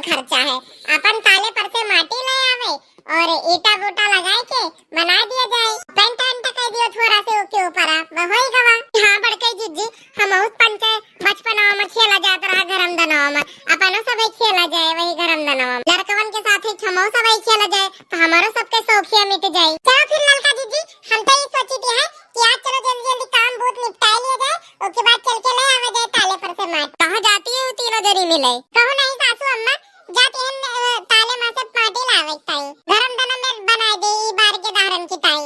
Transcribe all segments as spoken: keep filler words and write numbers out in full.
खर्चा है। अपन ताले पर से माटी ले आवे और ईटा बूटा लगाए के बना दिया जाए। पेंट वेंट कर दियो थोड़ा से ओके ऊपर, आ, वो होई गवा। हाँ बड़कई जीजी, हमहू पंचे बचपनवा में खेला जात रहा घरम दनवा में, अपनो सबे खेला जाए वही घरम दनवा में। लड़कवन के साथ ही हमहू सबे खेला जाए, तो हमारो सबके शौकिया मिट जाई। चलो फिर ललका जीजी, हम तो ये सोची थी है कि आज चलो जल्दी जल्दी काम बहुत निपटाई लिया जाए, ओके बाद चल के ले आवे जाए ताले पर से माटी। कहाँ जाती है वो तीनों जनी मिले? कहू नहीं सासू अम्मा, जाती है न, ताले में से माटी लावे ताई, घरम दनम में बनाए दे ई बार के दहरन की ताई।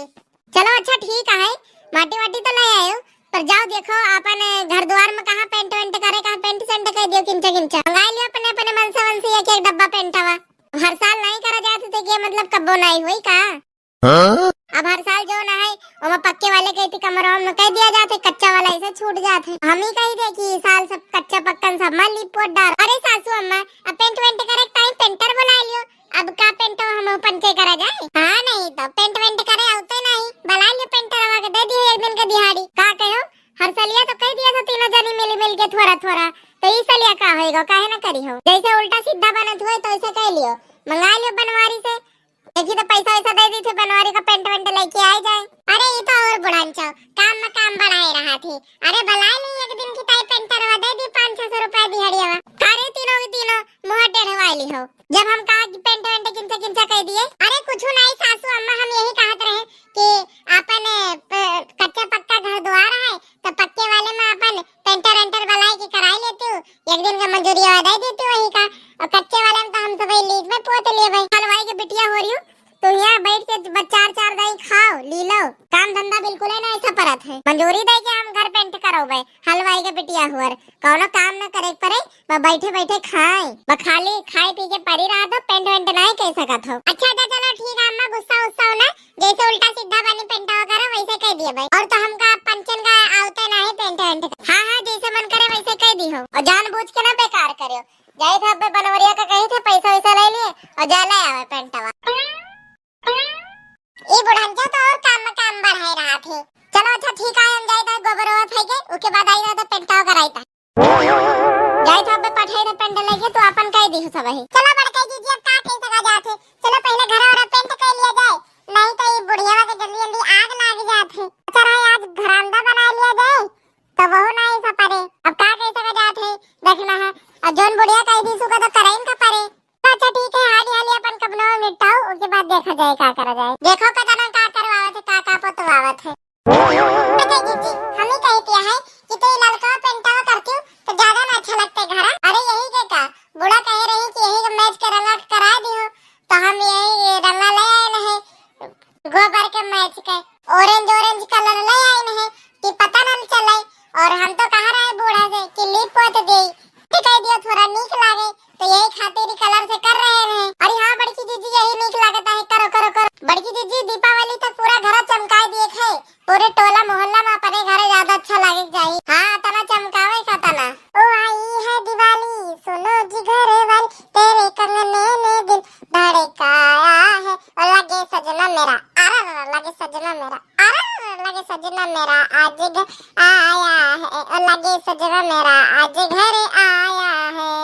चलो अच्छा ठीक है, माटी वाटी तो ले आयो, पर जाओ देखो अपन घर द्वार में कहाँ पेंट वेंट करे, कहाँ पेंट सेंट कर दियो किंचा किंचा। मंगाई लियो अपने अपने मनसा मनसी एक एक डब्बा पेंटवा। हर साल नहीं करा जात थे कि मतलब कब्बो नहीं हुई का? हाँ? अब हर साल जो ना है, ओमा पक्के वाले के इतनी कमरवा में कह दिया जात है, कच्चा वाला ऐसे छूट जात है। हम ही कही दे कि ई साल सब कच्चा पक्कन सब में लीप पोत डार। अरे सासू अम्मा, अब पेंट वेंट करे टाइम पेंटर बुला लियो। अब का पेंटवा हम पंचे करा जाए? हाँ नहीं तो पेंट वेंट करे आउते नहीं, बुला लियो पेंटरवा के दे दियो एक दिन के दिहाड़ी। का कहो, हर सलिया तो कह दिया था तीनों जनी मिली मिल के थोड़ा थोड़ा, तो ई सलिया का होएगा, काहे ना करी हो? जैसे उल्टा सीधा बनत हुए तो ऐसे कह लियो, मंगा लियो बनवारी से। देखी तो पैसा वैसा दे दी थे, बनवारी का पेंट वेंट लेके आ जाए। अरे ये तो और बुढ़ान चाव काम में काम बढ़ाए रहा थे। अरे बुलाए नहीं एक दिन की ताई पेंटरवा दे दी पाँच छह सौ रुपया दिहाड़ियावा। का रे तीनों के तीनों मुँह टेढ़वाई ली हो। जब हम कहा कि पेंट वेंट किंचा किंचा कह दिए। अरे कुछ नहीं सासू अम्मा, हम यही कहत रहे कि अपन, अ, कच्चा पक्का घर द्वार है तो पक्के वाले में अपन पेंटर वेंटर बुलाए के कराई लेती हूँ, एक दिन का मजूरिया दे देती हूँ वही का। और कच्चे वाले में तो हम सब लीज में पोत लिए भाई। हलवाई के बिटिया हो रही हूँ, तो यहाँ बैठ के ब-, चार चार दाई खाओ, ली लो, काम धंधा बिल्कुल है ना ऐसा परत है। मजूरी दे के हम घर पेंट करो भाई, हलवाई के बिटिया हुअर, कौनो काम न करे के पड़े, ब-, बैठे बैठे खाए, ब-, खाली खाए पी के पड़ी रहा तो पेंट वेंट नहीं कह सकत हो। अच्छा अच्छा चलो ठीक है अम्मा, गुस्सा उस्सा हो ना, जैसे उल्टा सीधा बनी पेंटवा करो वैसे कह दिए भाई। और तो हमका पंचन का आवते नहीं पेंट वेंट का। हाँ हाँ जैसे मन करे वैसे कह दी हो, और जानबूझ के ना बेकार करियो। जाए थे अबे बनवरिया का कही थे पैसा वैसा ले लिए और जा ले आवे पेंटवा। ई बुढ़न जो तो और काम में काम बढ़ाए रहा थे। चलो अच्छा ठीक है, हम जाए थे गोबरवा फेंके, उके बाद आई रहा तो पेंटवा कराई था। जाए थे अबे पठाई थे पेंट लेके, तो अपन कह दी सब है। चलो बड़कई जीजी, अब का कह सका जात है, चलो पहले घर और पेंट कर लिया जाए, नहीं तो ये बुढ़िया के जल्दी जल्दी आग लाग जात है। अच्छा रहे आज घरांदा बना लिया जाए, तो वो ना ऐसा परे। अब का कह सका जात है, देखना है। और जोन बुढ़िया कह दी सुका तो करे इनका परे। अच्छा ठीक है, हाली हाली अपन कबनो निपटाओ, उसके बाद देखा जाए का करा जाए। देखो कतना का करवावत है, का का पोतवावत है। अच्छा जीजी, हम ही कहती है कि तू ललका पेंटावा करती हूँ तो ज्यादा ना अच्छा लगते घर। अरे यही के का, बूढ़ा कहे रही कि यही के मैच के रंगा करा दी हो, तो हम यही रंगा ले आए नहीं। गोबर के मैच के orange orange colour ले आइन है कि पता न चले। और हम तो कहा रहे बूढ़ा से कि लीप पोत दे, तो कह दियो थोड़ा नीक लागे, तो यही खातिर ई colour से कर रहे हैं। अरे हाँ बड़की जीजी, यही नीक लागता है, करो करो करो। बड़की जीजी, दीपावली तक पूरा घर चमकाए दिए थे, पूरे टोला मोहल्ला में अपने घर ज्यादा अच्छा लागे के चाहिए। हाँ तना चमकावे का तना। ओ आई है दिवाली, सुनो जी घर वाली, तेरे कंगने में दिल धड़काया है। ओ लगे सजना मेरा, अरे लगे सजना मेरा, अरे लगे सजना मेरा आज घर आया है। ओ लगे सजना मेरा आज घर आया है।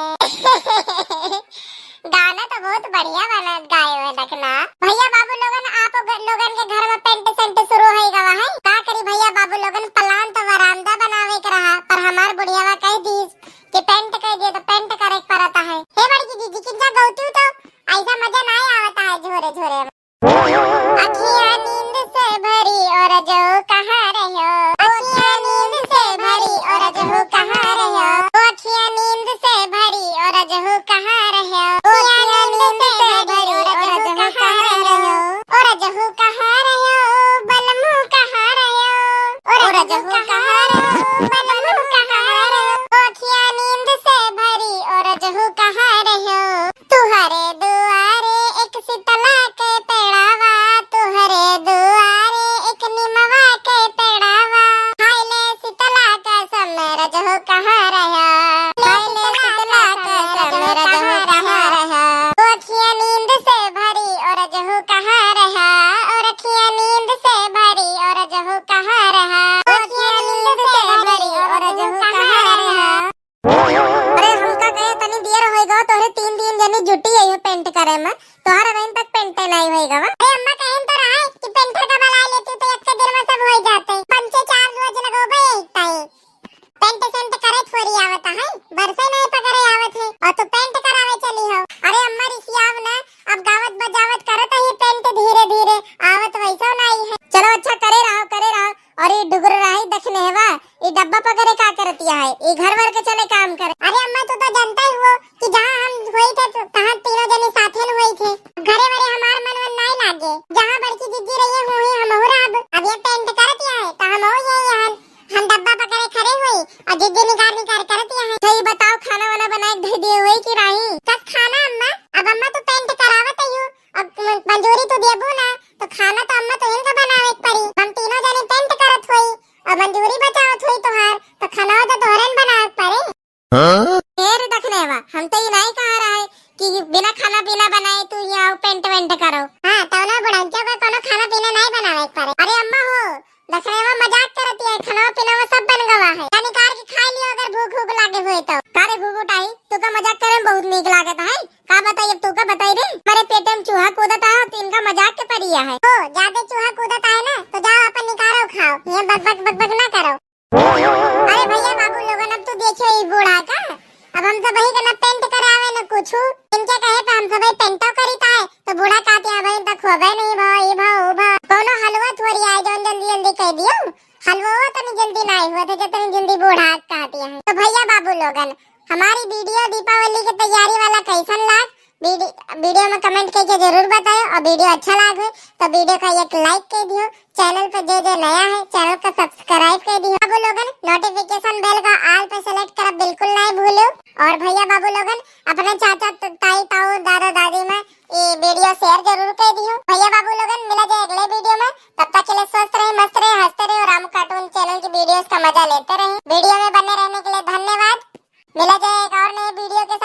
गाना तो बहुत बढ़िया बना गाए हुए देखना। भैया बाबू लोगन, आप ग-, लोगन के घर में पेंट सेंट शुरू हो गवा है। का करी भैया बाबू लोगन, plan तो वरामदा बनावे के रहा, पर हमार बुढ़ियावा कह दीस कि पेंट कह दिए तो पेंट करे के पड़ता है। हे बड़की जीजी, किंजा गौतू तो ऐसा मजा नहीं आवता है झोरे झोरे में। अखियाँ नींद से भरी और जो कहाँ रहो, अखियाँ नींद से भरी और जो कहाँ रहो, अखियाँ तोहरे तीन, तीन जनी जुटी है यो paint करे में, तोहर अबहिन तक paint नाई होई गवा। अरे अम्मा, कहिन तो रहा है कि painter का बुला लेती तो एक के दिन में सब होई जाते। पंचे चार रोज लगोबे एक टाइम। Paint सेंट करे थोड़ी आवत है, बरसे नहीं पकड़े आवत है और तू paint करावे चली हो। अरे अम्मा रिसियाव ना, अब गावत बजावत करत ही paint धीरे धीरे, आवत वैसो नाई है। चलो अच्छा, करे रहो, करे रहो। और ये डुगरराही दखनेवा, ये डब्बा पकड़े का करतिया है? ये घर वर के चले काम करे। अरे अम्मा, तू तो जानता ही हो कि जहाँ हम हुई थे, तो तहाँ तीनों जने साथे न हुई थे। घरे वरे हमार मन वन नाई लागे। जहाँ बड़की जिज्जी रही है, वहीं हम हो रहब। अब ये paint करतिया है, तो हम हो ये यहाँ, हम डब्बा पकड़े खड़े हुई और जिज्जी निकार निकार करतिया है। तो ये बताओ, खाना वाना बनाए के दे दिए हुई कि राही? कस खाना अम्मा? अब अम्मा तो paint करावत ही हो, अब मंजूरी तो देबू ना, तो खाना तो अम्मा तो इनका बनावे के पड़ी। हम तीनों जने paint करत होई और मंजूरी बचावत होई तोहार, तो खाना तो तोहरे न बनावे के पड़े। हाँ? ए रे दखनेवा, हम तो ई नाई कहा रहे कि बिना खाना पीना बनाए तू यहाँ paint वेंट करो। हाँ, तो ना बुढ़ंचा को कोनो खाना पीना नाई बनावे के पड़े। अरे अम्मा हो, दखनेवा मजाक करती है, खाना पीना वो सब बन गवा है। या निकाल के खा लियो अगर भूख भूख लागे हुए तो। का रे घुघुटाई, तू का मजाक करे में बहुत नीक लागत है। का बताई, अब तू का बताई रे? हमारे पेट में चूहा कूदत है तो इनका मजाक के परिया है। ओ, ज्यादा चूहा कूदत है ना, तो जाओ अपन निकालो खाओ, ये बक बक बक बक ना करो। अरे भैया बाबू लोगन, अब तू देखियो ई बूढ़ा का, अब हम सब वही के ना paint करावे न कुछ, इनके कहे पे हम सब paint करी ताए, तो बूढ़ा कहते हैं, "भाई तक होबे नहीं भा, ई भा, ओ भा।" कोनो हलवा थोड़ी आए जौन जल्दी जल्दी कह दियो, हलवा तनी जल्दी ना हुआ था, जितनी जल्दी बूढ़ा कहती है। तो भैया बाबू लोगन, हमारी video दीपावली की तैयारी वाला कैसन लाग, वीडियो में comment करके जरूर बताएं और video अच्छा लाग हो तो video का एक like कर दियो। Channel पे जे जे नया है, channel का subscribe कर दियो। बाबू लोगन, notification bell का all पे select करब बिल्कुल ना भूलो। और भैया बाबू लोगन, अपने चाचा, त-, ताई, ताऊ, दादा, दादी में ये video share जरूर कर दियो। भैया बाबू लोगन, मिला जाए अगले video में, तब तक के लिए स्वस्थ रहे, मस्त रहे, हंसते रहे और रामू cartoon channel की videos का मजा लेते रहे। Video में बने रहने के लिए धन्यवाद। मिला जाए एक और नए video के